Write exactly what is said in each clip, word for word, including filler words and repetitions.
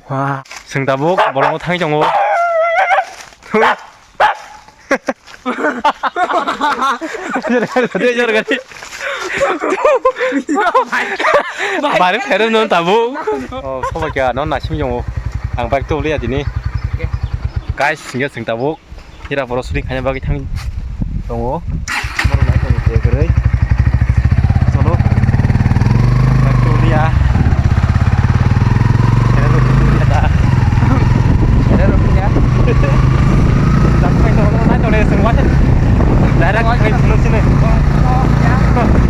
Wah, chwng tabuk bolongo thangwi tongo. Bari phairwng no tabuk. Oh, soba kya no naising tongo. Ang bike to liya dini. Guys, singa chwng tabuk. Hira borok shooting khaina bagwi thang tongo. Borok nai tongo je kwrwi. Cholo. Bike to liya. Hira rok to liya da. Hira rok to liya. Dak khai no no nai tongo chwng wasen. Direct khai phunuk sini.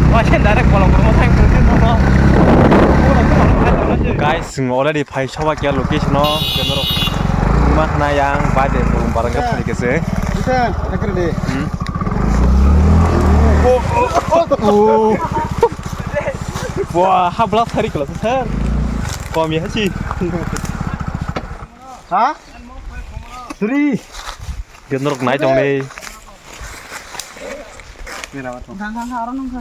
Wasen direct bolong bolong thang phunuk sini no. Guys, chwng already phai soba kya location o. Camera ma khna yang bai de bolong barang ka phai kese. Bisa, takar de. Hmm. Oh, oh, oh, oh. Wah, habla sari kelas sir. Komi hachi. Ha? Suri. Dia norok nai tong dei. Ni rawa tong. Gang gang aro nung kha.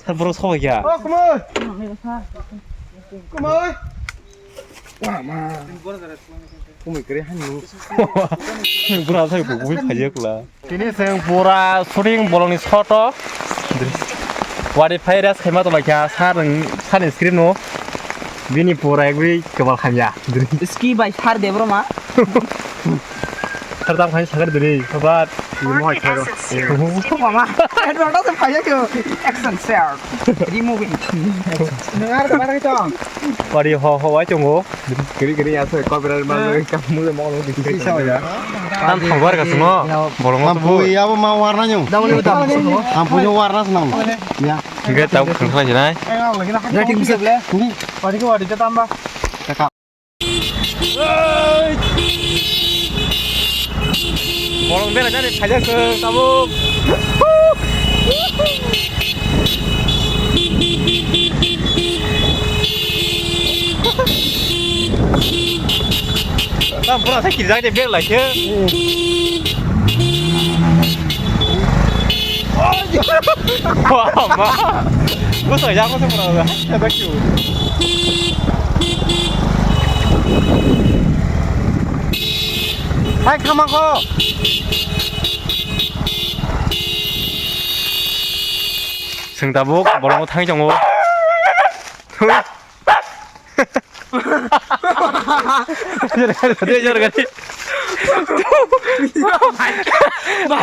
Sir, borok sobai kha. Oh, kumui. Kumui. Wah, ma. Kumui kere han nung. Bura sai kumui phaiya kula. Tini seng pura shooting bolongni shot o. Wari phai rest khaima tonglaikha sir, sir ni screen o. Bini pura egwi kebal khamya. Ski bai sir Debbarma. Sir tam khaini sakar diri. Sabat. Mohai khairo. Mama. Headphone se phaiya kyo. Action shot. Removing. Nang ar kemana kita? Wari ho ho wai chongo. Kiri kiri ya se copyright ma kamu le mo. Bisa ya. Tam thobar ka sumo. Bolong. Tampu ya bo ma warna nyu. Tampu nyu warna senang. Ya. Ge tau khang khlai jinai. Rating bisa ble. Wadi ke wadi jatamba. Bolong bera jani khaja ke tabuk. Tam pura sa kirjak de bera lai ke. Wah, ma. Bwsai jago se pura. Thank you. Hai, khamako. Chwng tabuk bolongo thangwi tongo. Dejor gani.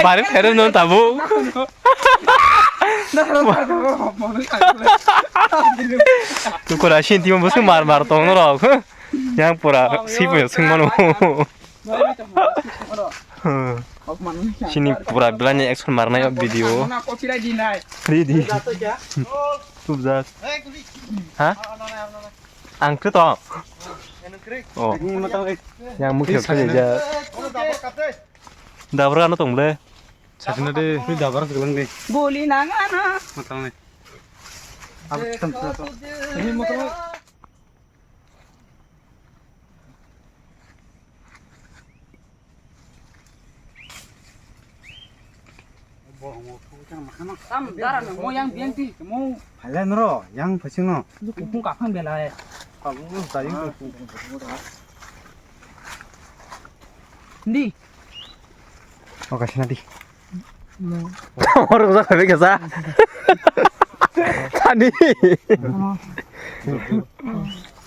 Bari pherem non tabuk. Tukura sini timo bosong mar mar tong norok. Yang pura sipo sung mano. Sini pura belanya action marnai video. Ready. Tubjak. Ha? Ang khe to. Oh. Yang mukhe khe ja. Dabra ano tong le. Sakna de. Dabra selang de. Boli nang ano. Matang le. Abot tam sa to. Ini matang. Tam dara no mo yang biang ti mo. Phaila noro yang phasing no. Kupung kaphang belai. Kamu tayung. Ndi. Oka sina di. Oro usa khabe kesa. Tani.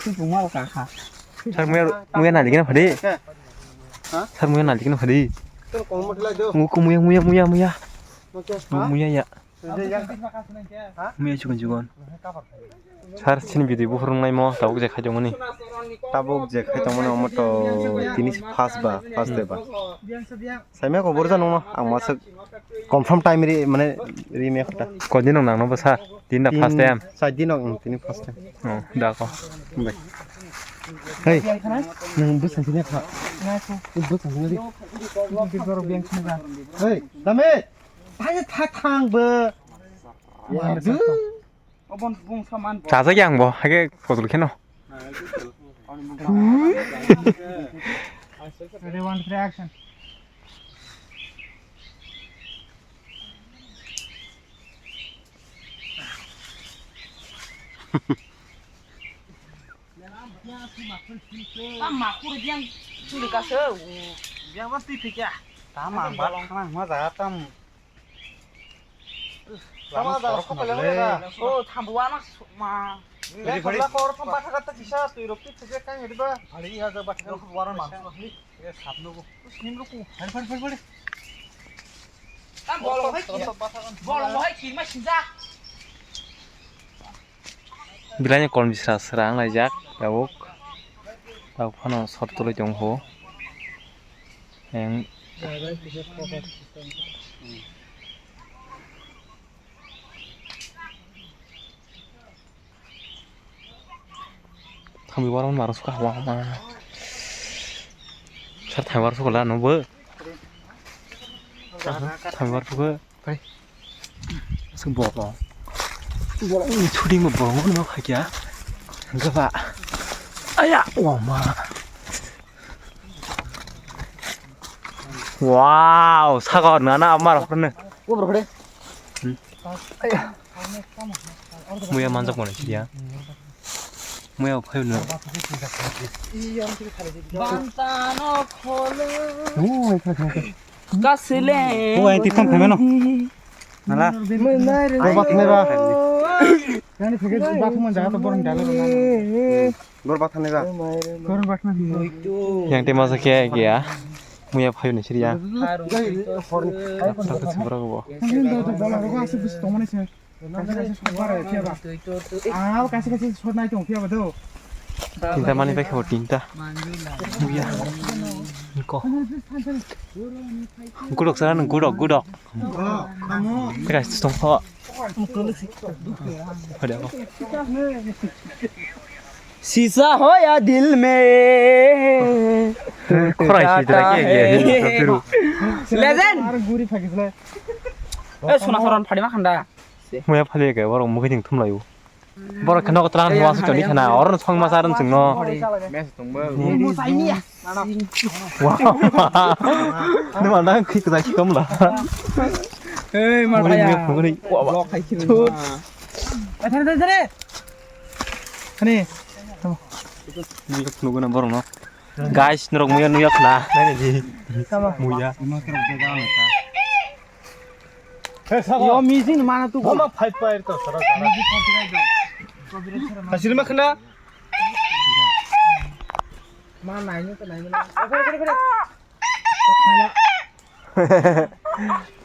Kupung mo ka kha. Sar muya muya nali kena phadi. Sar muya nali kena phadi. Muku muya muya muya muya. Muya ya. Muya chukun chukun. Sar sini video buphuru nai mo tabuk je khai tongmani. Tabuk je khai tongmani omo to tini se first ba, first day ba. Saimya ko borja nungno ang masuk confirm time ri mane ri me khata. Kodin nang nangno bwsa? Tinda first time. Sai din ang tini first time. Oh, da ko. Bai. Hey, nang bwsa sini kha. Bwsa sini di. Hey, dame. Thang thang thang bo. Wadu. Chajak yang bo, hake kotor kheno. Ready, one, three, action. Tam ma khuru biang chuli ka se. Biang ba twi phikya. Tam ang ba khana hma jaga tam. Tama jaga sokole hore na. O thambu ana ma. Beri beri. Kor pam batha kata kisa twi rok twi phikya kang edi ba. Ari ya jaga batha kata waran ma. Ye sap nugo. Sim ruku. Hari hari hari hari. Tam bolong hai ki. Bolong hai ki ma sinja. Bilaini kolom bisra sra wng laijak tabuk. Tabuk phano sot tolwi tong kho. Eng. Thangwi warok naro suka hawa ma. Sar thangwi warok suka la no bo. Thangwi warok suka. Pai. Asuk bolong. Bolong ni shooting mo bolong no khakia. Gaba. Aya, wa ma. Wow, sagor nana amar horne. Wo bro khode. Muya manjak mane siya. Muya phai no. Bantano khole. Oh, ekha ekha. Kasile. Oh, ai tikam phai mano. Nala. Bor bathang nai ba. Yani phege bathang man jaga to borom dalo. Bor bathang nai ba. Bor bathang nai. Yang te masa khe khe ya. Muya phayo ni siriya. Horni. Apa tak seberapa bo. Mungkin do do bola rogo asuk bis tomane se. Kaisa kaisa sot bara phiya ba. Ang abo kaisa kaisa sot nai tong phiya ba do. Tinta mani bai khe bo tinta. Muya. Ko. Gudok sana gudok gudok. Teka song kho. Pada ko. Sisa ho ya dil mein. Khorai si dra ke ye. Legend. Ar guri phagis le. Eh, sona khoran phadi ma khanda. Muya phali ke borok mukhe ding thumlayo. Borok kheno tran hwa su choni khana. Oro song ma saran singno. Mes tongbo. Wow. Nima nang khik da khik kamla. Ei, ma muni ya. Muni. Wow. Lok khai khiri. Thare thare thare. Ani. Muya khunu guna borok no. Guys, norok muya nuya khna. Nai di. Muya. Yo mijin mana tu. Mama fight fire to sara sara. Hasil ma khna. Ma nai ni to nai ni.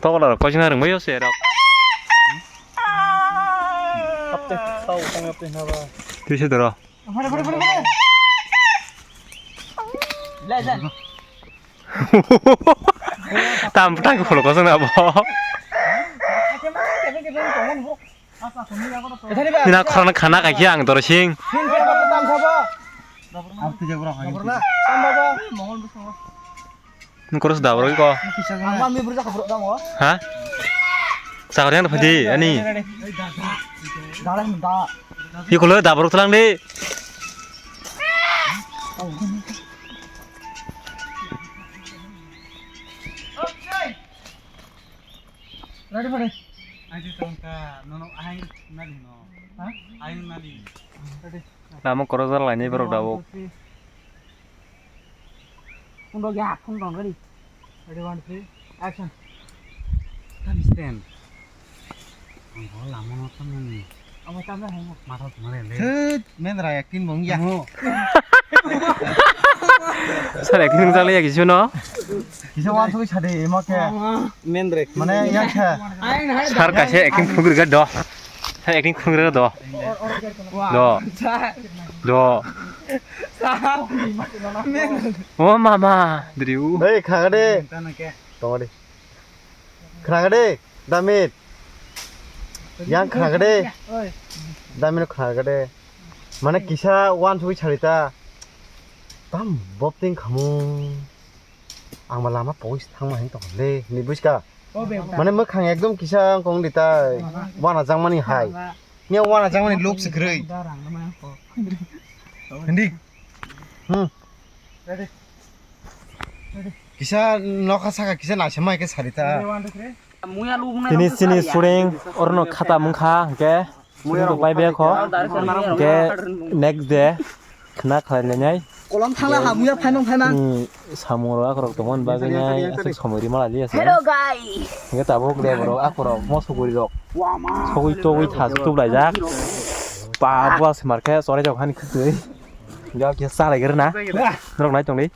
Tokla rok koching harung bayo se rok. Apte tau tang apte haba. Tui se doro. Tam tang kholo kosong na bo. Nina khorang khana kaki ang dorosing. Nung koros da borok ko. Ha? Sakor yang phadi ani. Iko lo da borok tlang di. Ready, ready. Aji tongka, nono aing nadi no. Ha? Aing nadi. Ready. Lama korojak lainai borok dabo. Phone rok ya, phone rok gari. Ready, one, three, action. Tam stand. Ang bo lama no tam nang ni. Amo tam nang mo. Matha tuma le le. Thut, men ra yakin bong ya. Sir, acting jale ya kisu no. Kisa wan soi sade emo ke. Men rek. Mane yang khe. Sir kaise acting phugri ga do. Sir acting phugri ga do. Do. Do. O mama, driu. Hei, khagade. Tongode. Khagade, Damit. Yang khagade. Damit khagade. Mane kisa wan soi sarita. Tam bopting khamu. Ang ba lama pogis thangma hin tong le, ni buska. Mane mwkhang ekdom kisa wng kong di ta, wana jangmani hai. Ni wana jangmani lok se kwrwi. Hindi. Hmm. Kisa nokha saka kisa naisema ke sarita. Tini sini sureng, orono khata mungkha, hingke. Bai bek ho. Ke next day. Khna khlai lainai. Kolom thala ha muya phaimang phaimang. Ni samung rok akorok tongmani bagwi nai aswk somoi rima lali aswk. Hello, guys. Hingke tabuk de borok akorok moso guri rok. Sogwi togwi tha tup laijak. Pa buwa se marke sore jok hani khwtwi. Jok khe salai gere na. Norok nai tongdi.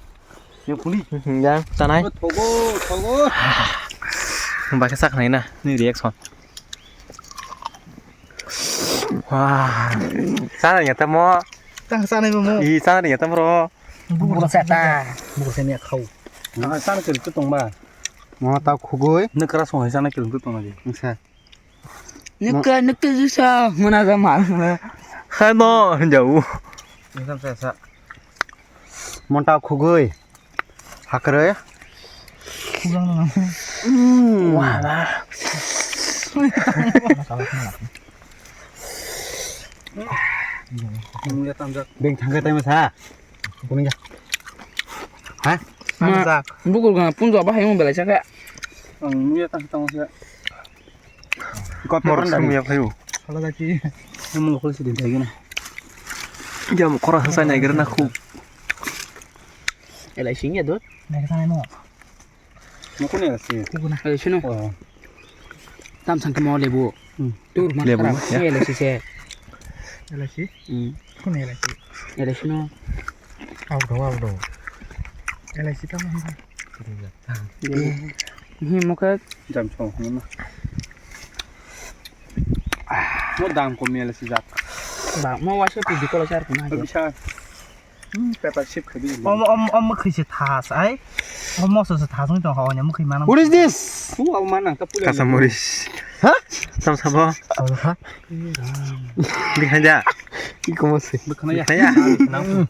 Yang chanai. Thogo, thogo. Bakhe sakhnai na ni reaction. Wah. Sana ya tamo. Tang sana mo. I sana ya tamo ro. Buku sa ta. Buku sa ni khau. Na sana kel tu tong ba. Mo ta khugoi. Ne kra song sana kel tu tong lagi. Sa. Nukta nukta jusa mana sama. Hano jauh. Ni sam sa sa. Monta khugui. Hakroi. Wah, wah. Beng thangka taima sa. Kuning ja. Ha? Bukul gana punjo bahai mo belai saka. Ang nuya tang tang sa. Morok sumya phaio. Hala daki. Mung khol si din thai gana. Jam khora sa nai gana khu. Elai sing ya dot. Nai sa nai mo. Mo kuni asi. Elai sino. Tam sang kemo lebu. Tur ma. Lebu. Elai si se. Elai si. Hmm. Kuni elai si. Elai sino. Au do au do. Elai si tam. Hi mo khe. Jam chong hwnna. Mo dam kom mele si jak. Ba mo waisa pi dikolo sar kuna. Bisa. Hmm, pepa sip khabi. Om om om khise thas ai. Om moso se thas ni tong hawanya mukhi mana. What is this? Hu au mana ta pula. Kasa moris. Ha? Sam sabo. Ha? Dikhanja. Ki komo se. Bukhana ya. Dikhanja. Nang.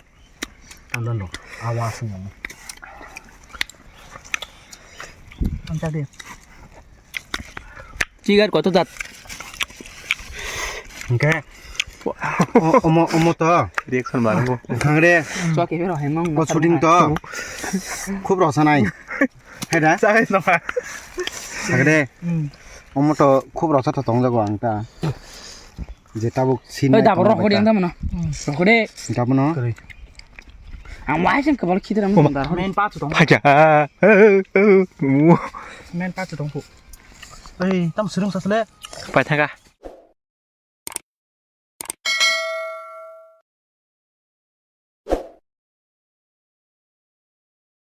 Ang dondo. Awas ni. Ang tadi. Chigar koto jat. Hingke. O-, omo, omo to. Reaction barango. Thangre. Chua ke hero hemang. O shooting to. Khub rw sanai. Hai da? Sakai nokha. Thangre. Hmm. Omo to khub rw sa to tong jago ang ta. Je tabuk sin. Oi, nai dabo tongma rokho de bai ta. Ang tamo no. Rokho de. Dabo no. Kwrwi. Ang waising kebal khidram. Oma. Dar hori. Main pa chu tong. Phaja. Main pa chu tong pu. Ei, tam surung sasle. Pai thanga.